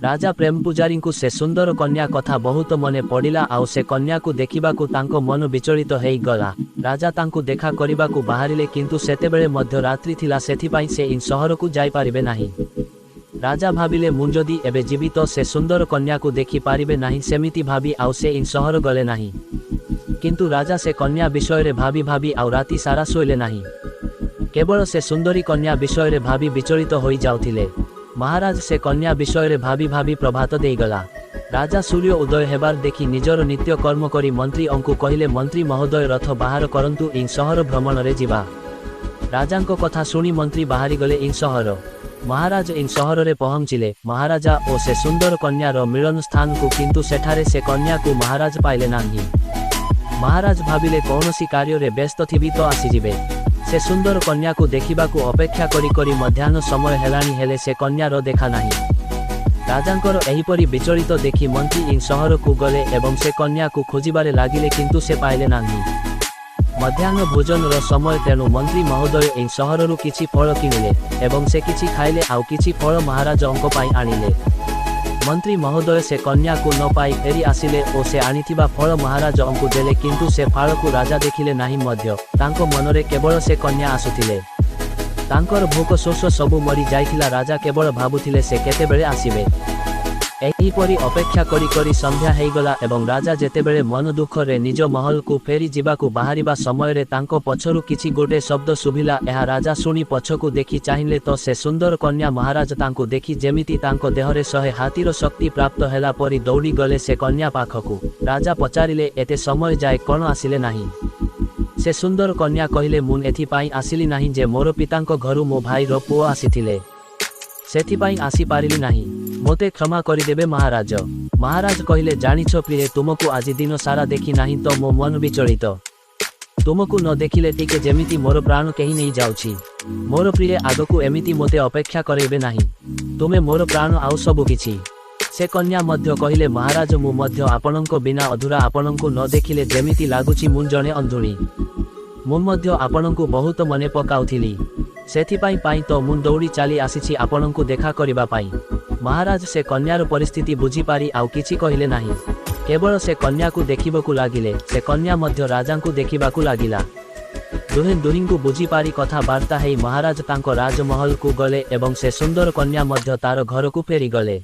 ରାଜା ପ୍ରେମ ପୂଜାରୀଙ୍କୁ ସେ ସୁନ୍ଦର କନ୍ୟା କଥା ବହୁତ ମନେ ପଡ଼ିଲା ଆଉ ସେ କନ୍ୟାକୁ ଦେଖିବାକୁ ତାଙ୍କ ମନ ବିଚଳିତ ହେଇଗଲା। ରାଜା ତାଙ୍କୁ ଦେଖା କରିବାକୁ ବାହାରିଲେ, କିନ୍ତୁ ସେତେବେଳେ ମଧ୍ୟ ରାତ୍ରି ଥିଲା, ସେଥିପାଇଁ ସେ ସହରକୁ ଯାଇପାରିବେ ନାହିଁ। ରାଜା ଭାବିଲେ, ମୁଁ ଯଦି ଏବେ ଯିବି ତ ସେ ସୁନ୍ଦର କନ୍ୟାକୁ ଦେଖି ପାରିବେ ନାହିଁ। ସେମିତି ଭାବି ଆଉ ସେ ସହର ଗଲେ ନାହିଁ। କିନ୍ତୁ ରାଜା ସେ କନ୍ୟା ବିଷୟରେ ଭାବି ଭାବି ଆଉ ରାତି ସାରା ଶୋଇଲେ ନାହିଁ। କେବଳ ସେ ସୁନ୍ଦରୀ କନ୍ୟା ବିଷୟରେ ଭାବି ବିଚଳିତ ହୋଇଯାଉଥିଲେ। ମହାରାଜ ସେ କନ୍ୟା ବିଷୟରେ ଭାବି ଭାବି ପ୍ରଭାତ ଦେଇଗଲା। ରାଜା ସୂର୍ଯ୍ୟ ଉଦୟ ହେବାର ଦେଖି ନିଜର ନିତ୍ୟ କର୍ମ କରି ମନ୍ତ୍ରୀଙ୍କୁ କହିଲେ, ମନ୍ତ୍ରୀ ମହୋଦୟ, ରଥ ବାହାର କରନ୍ତୁ, ସହର ଭ୍ରମଣରେ ଯିବା। ରାଜାଙ୍କ କଥା ଶୁଣି ମନ୍ତ୍ରୀ ବାହାରିଗଲେ ସହର। ମହାରାଜ ସହରରେ ପହଞ୍ଚିଲେ ମହାରାଜା ଓ ସେ ସୁନ୍ଦର କନ୍ୟାର ମିଳନ ସ୍ଥାନକୁ, କିନ୍ତୁ ସେଠାରେ ସେ କନ୍ୟାକୁ ମହାରାଜ ପାଇଲେ ନାହିଁ। ମହାରାଜ ଭାବିଲେ, କୌଣସି କାର୍ଯ୍ୟରେ ବ୍ୟସ୍ତ ଥିବି ତ ଆସିଯିବେ। ସେ ସୁନ୍ଦର କନ୍ୟାକୁ ଦେଖିବାକୁ ଅପେକ୍ଷା କରି କରି ମଧ୍ୟାହ୍ନ ସମୟ ହେଲାଣି, ହେଲେ ସେ କନ୍ୟାର ଦେଖା ନାହିଁ। ରାଜାଙ୍କର ଏହିପରି ବିଚଳିତ ଦେଖି ମନ୍ତ୍ରୀ ସହରକୁ ଗଲେ ଏବଂ ସେ କନ୍ୟାକୁ ଖୋଜିବାରେ ଲାଗିଲେ, କିନ୍ତୁ ସେ ପାଇଲେ ନାହିଁ। ମଧ୍ୟାହ୍ନ ଭୋଜନର ସମୟ, ତେଣୁ ମନ୍ତ୍ରୀ ମହୋଦୟ ଏହି ସହରରୁ କିଛି ଫଳ କିଣିଲେ ଏବଂ ସେ କିଛି ଖାଇଲେ ଆଉ କିଛି ଫଳ ମହାରାଜଙ୍କ ପାଇଁ ଆଣିଲେ। ମନ୍ତ୍ରୀ ମହୋଦୟ ସେ କନ୍ୟାକୁ ନ ପାଇ ଫେରି ଆସିଲେ ଓ ସେ ଆଣିଥିବା ଫଳ ମହାରାଜଙ୍କୁ ଦେଲେ, କିନ୍ତୁ ସେ ଫଳକୁ ରାଜା ଦେଖିଲେ ନାହିଁ ମଧ୍ୟ। ତାଙ୍କ ମନରେ କେବଳ ସେ କନ୍ୟା ଆସୁଥିଲେ। ତାଙ୍କର ଭୋକ ଶୋଷ ସବୁ ମରି ଯାଇଥିଲା। ରାଜା କେବଳ ଭାବୁଥିଲେ ସେ କେତେବେଳେ ଆସିବେ। ଏହିପରି ଅପେକ୍ଷା କରି କରି ସନ୍ଧ୍ୟା ହେଇଗଲା ଏବଂ ରାଜା ଯେତେବେଳେ ମନ ଦୁଃଖରେ ନିଜ ମହଲକୁ ଫେରି ଯିବାକୁ ବାହାରିବା ସମୟରେ ତାଙ୍କ ପଛରୁ କିଛି ଗୋଟେ ଶବ୍ଦ ଶୁଭିଲା। ଏହା ରାଜା ଶୁଣି ପଛକୁ ଦେଖି ଚାହିଁଲେ ତ ସେ ସୁନ୍ଦର କନ୍ୟା। ମହାରାଜ ତାଙ୍କୁ ଦେଖି ଯେମିତି ତାଙ୍କ ଦେହରେ 100 ହାତୀର ଶକ୍ତି ପ୍ରାପ୍ତ ହେଲା ପରି ଦୌଡ଼ି ଗଲେ ସେ କନ୍ୟା ପାଖକୁ। ରାଜା ପଚାରିଲେ, ଏତେ ସମୟ ଯାଏ କଣ ଆସିଲେ ନାହିଁ? ସେ ସୁନ୍ଦର କନ୍ୟା କହିଲେ, ମୁଁ ଏଥିପାଇଁ ଆସିଲି ନାହିଁ ଯେ ମୋର ପିତାଙ୍କ ଘରୁ ମୋ ଭାଇର ପୁଅ ଆସିଥିଲେ, ସେଥିପାଇଁ ଆସିପାରିଲି ନାହିଁ। ମୋତେ କ୍ଷମା କରିଦେବେ ମହାରାଜ। ମହାରାଜ କହିଲେ, ଜାଣିଛ ପ୍ରିୟେ, ତୁମକୁ ଆଜି ଦିନ ସାରା ଦେଖି ନାହିଁ ତ ମୋ ମନ ବିଚଳିତ। ତୁମକୁ ନ ଦେଖିଲେ ଟିକେ ଯେମିତି ମୋର ପ୍ରାଣ କେହି ନେଇ ଯାଉଛି। ମୋର ପ୍ରିୟେ, ଆଗକୁ ଏମିତି ମୋତେ ଅପେକ୍ଷା କରେଇବେ ନାହିଁ। ତୁମେ ମୋର ପ୍ରାଣ ଆଉ ସବୁ କିଛି। ସେ କନ୍ୟା ମଧ୍ୟ କହିଲେ, ମହାରାଜ, ମୁଁ ମଧ୍ୟ ଆପଣଙ୍କ ବିନା ଅଧୁରା। ଆପଣଙ୍କୁ ନ ଦେଖିଲେ ଯେମିତି ଲାଗୁଛି ମୁଁ ଜଣେ ଅନ୍ଧୁଣୀ। ମୁଁ ମଧ୍ୟ ଆପଣଙ୍କୁ ବହୁତ ମନେ ପକାଉଥିଲି, ସେଥିପାଇଁ ପାଇଁ ତ ମୁଁ ଦୌଡ଼ି ଚାଲି ଆସିଛି ଆପଣଙ୍କୁ ଦେଖା କରିବା ପାଇଁ। ମହାରାଜ ସେ କନ୍ୟାର ପରିସ୍ଥିତି ବୁଝିପାରି ଆଉ କିଛି କହିଲେ ନାହିଁ। କେବଳ ସେ କନ୍ୟାକୁ ଦେଖିବାକୁ ଲାଗିଲେ। ସେ କନ୍ୟା ମଧ୍ୟ ରାଜାଙ୍କୁ ଦେଖିବାକୁ ଲାଗିଲା। ଦୁହେଁ ଦୁହିଁଙ୍କୁ ବୁଝିପାରି କଥାବାର୍ତ୍ତା ହେଇ ମହାରାଜ ତାଙ୍କ ରାଜମହଲକୁ ଗଲେ ଏବଂ ସେ ସୁନ୍ଦର କନ୍ୟା ମଧ୍ୟ ତାର ଘରକୁ ଫେରିଗଲେ।